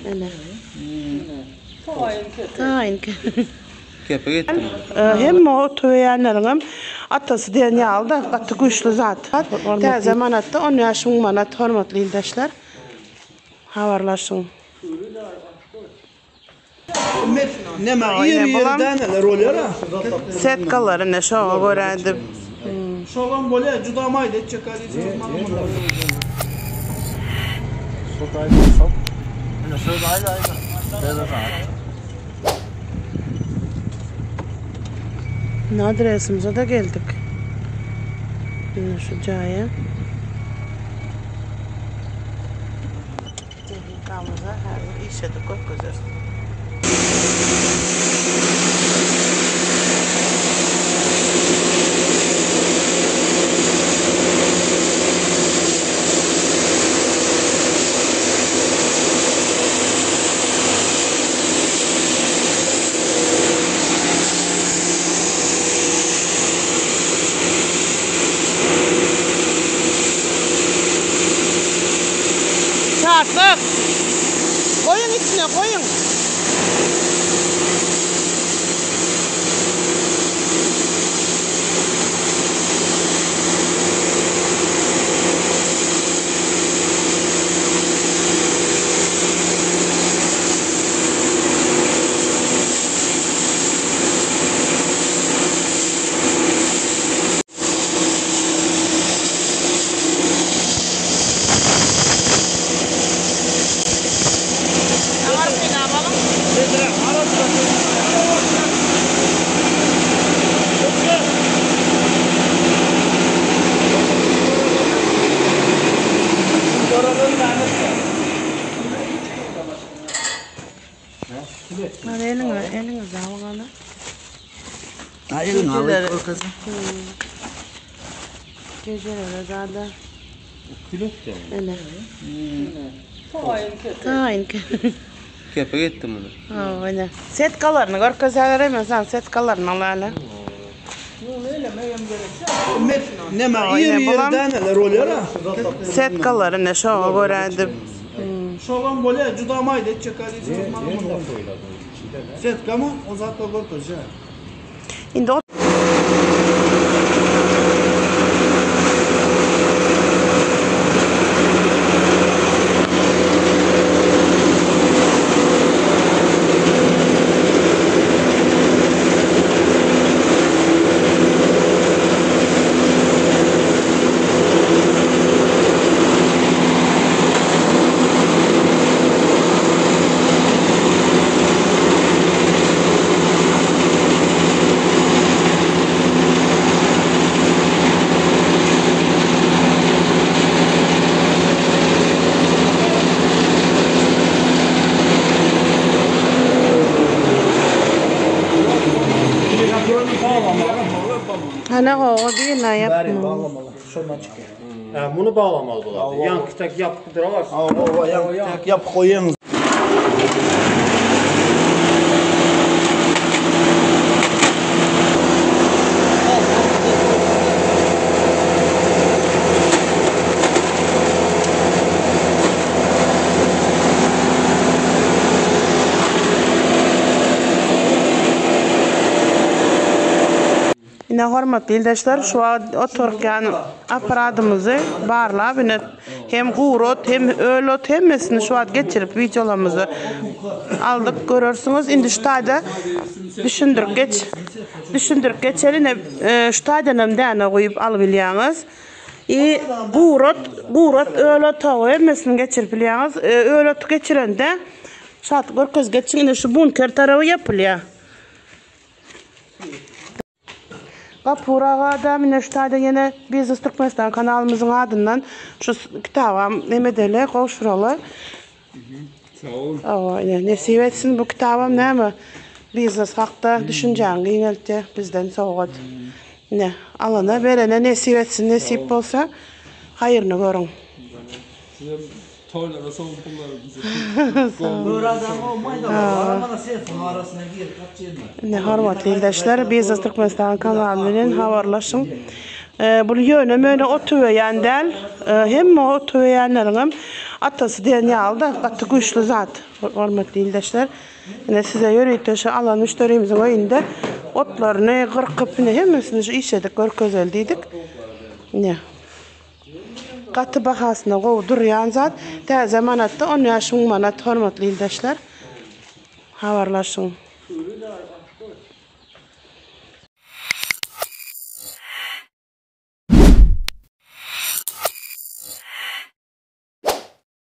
Ene. Taýyn. Kepe gitdim. Hemme oturýanlaryňam atasy diýen ýaly-da gaty güýçli zat. Täze manatda 15 müň manat hormatly ildeşler. Habarlaşyň. Näme ýer ýer däneler bolýar ha. Setkalar ine şoňa görä edip. Şolam bolýar juda maýda etjek Ine adresimize-de geldik. Ine şu jaýa. Tehnikamyza häzir işledip görkezeris. Şatlyk! Goýuň içine, goýuň! Hadi eliňe, eliňizi alyň ana. Ha eliňe alyp görkezin. Gejelere zada. Külek de. Ene. Taýyn. Kepe gitdi muny. Ha, ene. Setkalaryny görkezäler hemen sen setkalaryny al hele. Näme ýer ýer däneler bolýar ha. Setkalary ine şoňa görä edip. Şolam bolýar juda maýda etjek Setkamy o zatda görkezýär. Indi Hana gowy diýin aýap. Bağlamalı. Şondan çykýar. Ha, bunu bağlamalı bular. Yan kitak yapıp duralar. Aa, yan yap koyun. Ine hormatly ildeşler şu wagt oturýan apparatymyzy barlap ine hem gurut hem ölot hemmesini şu wagt geçirip wideolarymyzy aldyk görersiňiz. Indi şu taýda düşündirip geç düşündirip geçeli ine e, şu taýdan hem däne guýup alyp bilýäňiz. I gurut gurut ölot tawy hemmesini geçirip bilýäňiz. E, Ölot geçirende şat görkez geçin ine şu bunker tarawy ýapylýar. Gapur aga da mine şu taýda ýene Biznes Türkmenistan kanalymyzyň adyndan şu kitabam nemedeli gowşuraly. Sag ol. Awa, ine nesip etsin bu kitabam näme? Biznes hakda düşünjäňi giňeltdi bizden sowgat. Ine alana berene nesip etsin, nesip bolsa haýryny görüň. Sizem toýlara sowun pullarymyzy. Gör adam o maýda var. Aramana telefon arasına girip kaç yerine. Ine hormatly ildeşler, Biznes Türkmenistan kanaly bilen habarlaşyň. Bul ýöne-möne ot tüweýän däl. Hemme ot tüweýänleriňem atasy diýen ýaly-da, gaty güýçli zat, hormatly ildeşler. Ine, size ýörite şu alan müşderimiziň öýünde otlaryny gyrkyp, ine, hemmesini şu işledip görkezeli diýdik. Ine. Gaty bahasyna gowy durýan zat. Täze manatda 15 müň manat, hormatly ildeşler. Habarlaşyň.